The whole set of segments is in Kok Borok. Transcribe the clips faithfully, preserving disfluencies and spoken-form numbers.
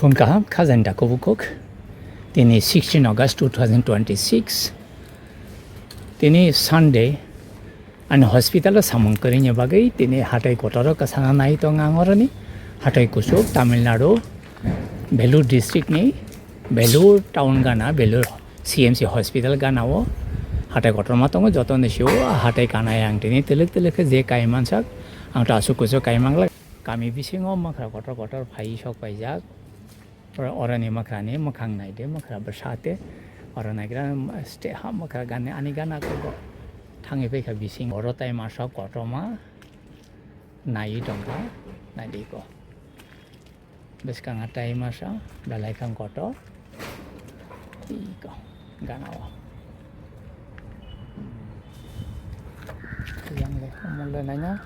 Phung kaham, khajani dakubukuk. Tini sixteen August two thousand twenty-six. Tini Sunday. Ani hospital o samung kwrwini bagwi tini hatai kotor o kwchana nai tong ang oroni. Hatai kuchuk Tamil Nadu, Vellore district ni Vellore town gana, Vellore C M C hospital gana o hatai kotorma tongo, joto ni sio hatai kanai ang tini twlwk twlwk khe je kai mansak, ang to aswk kuchuk kai mangla. Kami bisingo mwkhra kotor kotor phai sok paijak. Oro, oroni mwkhrani mwkhang naide, mwkhra bwsate. Oro naigra ste ha mwkhra gani ani gana kogo. Thangwi paikha bising. Oro tai masa kotorma naiwi tongkha, naidi ko. Bwskango tai masa belai khang kotor. Iko, gana o. Yang le, mole naina.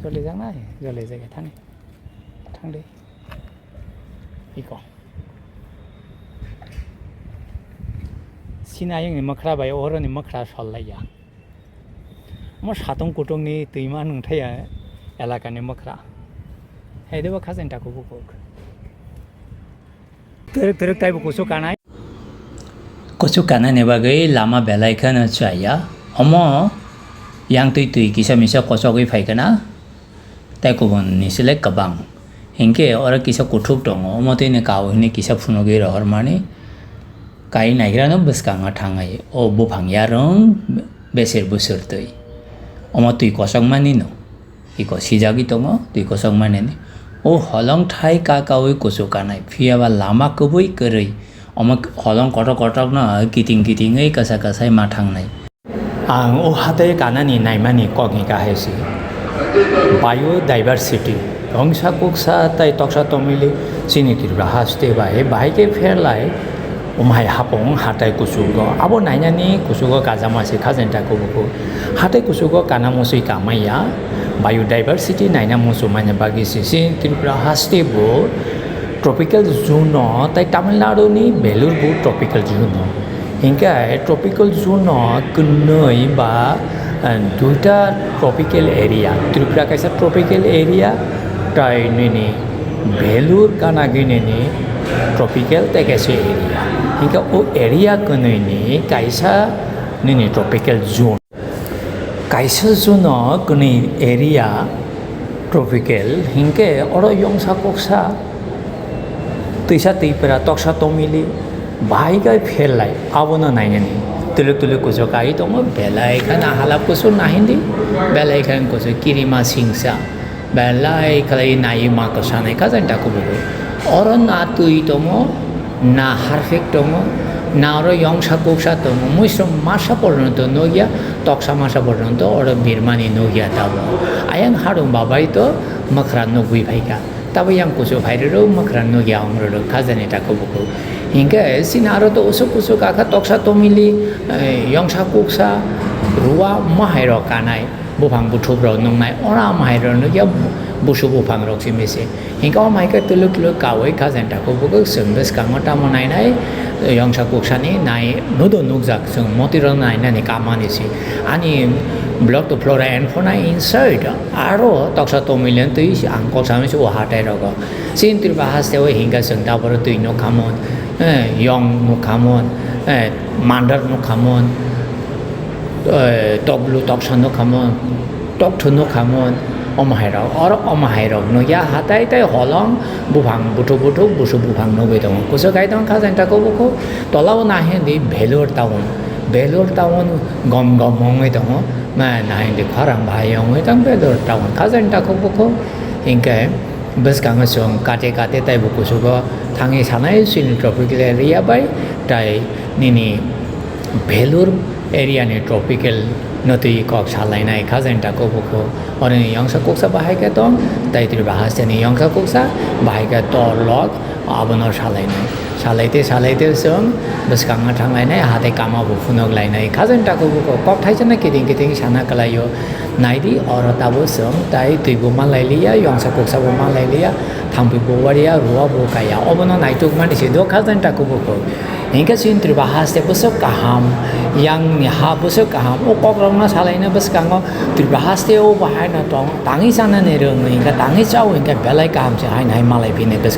Joli jang nai, joli jage thani. Thangdi. Iko. Sini ayangni mwkhra bai oroni mwkhra sol laiya. Omo satung kutungni twima nungthaiya elakani mwkhra. Hai debo khajani dakubukuk. Twrwk twrwk taibo kuchuk kanai. Kuchuk kanani bagwi lama belai kheno chaya. Omo yang twi twi kisa misa kochogwi phai khna. Tei kubun ni selek kwbang. Hinkhe oro kisa kuthuk tongo, omo twi ni kau hwnwi kisa phunugwi rohormani. Kai naigrano bwskango thangwi o buphang yarwng beser bwswr twi. Omo twi kochokmani no. Iko sijagwi tongo twi kochokmani ni. O holong thai ka kaui kuchuk kanai, phiyaba lama kwbui kwrwi. Omo holong kotok kotok no kiting kitingwi kasa kasai ma thangnai. Ang o hatai kanani naimani kokni kahai si biodiversity, wngsa kuksa tai toksa tomili chini Tripura haste bai bahai khe pherlai omhai hapung hatai kuchugo. Abo nainani kuchugo kajama se khajenta kubuku. Hatai kuchugo kana musui kamaiya biodiversity naina muchumani bagwi se chini Tripura haste bo tropical zone no tai Tamil Nadu ni Belur bo tropical zone no. Hinkhe tropical zone no kwnwi ba, eh, duita tropical area. Tripura kaisa tropical area, tai nini Belur gana gini ni tropical tei kaisa area. Hinkhe o area kwnwi ni kaisa nini tropical zone. Kaisa juno kwnwi area tropical hinkhe oro yongsa koksa twisa twipra toksa tomili bahai khe pherlai abono nainani twlwk twlwk kuchuk kai tongo belai kheno halap kuchuk nahindi belai kheno kuchuk kirima singsa. Belai khlai nai ma kwsanai kha jani takhuk bukhuk. Oro na twi tongo, na harphek tongo, na oro yongsa kuksa tongo. Muisrom masa porjonto nukya, toksa masa porjonto oro birmani nukya tabuk. Ayang harung babai to mwkhra nukgwi phaikha. Tabuk yang kuchuk phairwrwk mwkhra nukya wngrwrwk kha jani takhuk bukhuk. Hinkhe chini aro to usuk usuk akha toksa tomili, eh, yongsa kuksa, ruwa mahairok kanai. Buphang buthup rok nuknai, ora amhai rok nukya busu buphang rok simi se. Hinkhe o mai khe twlwk twlwk kaui kha jani takhuk bukhuk chwng bwskango tamo nainai, yongsa kuksani nai nudo nukjak chwng motiro nainani kamani se. Ani blog to flora and fauna inside aro toksa tomilian twi ang kok sami se o hatai rogo. Chini Tripura haste o hinkhe chwng taboro twi nukhamon, eh, yong nukhamon, eh, mandar nukhamon, eh, tokblu toksa nukhamon, tokthu nukhamon, omo hai rok, oro omo hai rok nukya hatai tei holong buphang buthuk buthuk busu buphang nugwi tongo. Kuchuk hai tong kha jani takhuk bukhuk, tola o nahi di Belur town, Belur town gom gom wngwi tongo, ma nahi di khorang bahai wngwi tong Belur town kha jani takhuk bukhuk. Hinkhe bwskango chwng kate kate taibo kuchugo thangwi sanai chini tropical area bai tai nini Belur area ni tropical no twi kok salainai kha jani takhuk bukhuk. Oroni yongsa kuksa bahai khe tong, tai Tripura haste ni yongsa kuksa bahai khe tor lok abono salainai. Salaite salaite chwng bwskango thanglainai, hatai kama bo phunuk lainai kha jani takhuk bukhuk. Kok thaisa no kiting kiting sana kwlaio. Naidi oro tabuk chwng tai twi bo manlai liya, yongsa kuksa bo manlai liya, thampui bo wariya, ruwa bo kaya. Obono naituk mani se do kha jani takhuk bukhuk. Hinkhe chini Tripura haste bwswk kaham, yang ni ha bwswk kaham. O kok rok no salaina bwskango Tripura haste o bo haino tong, tangwi chanani rwngwi hinkhe tangwi chao hinkhe belai kaham se haino hai malai phini bwskango.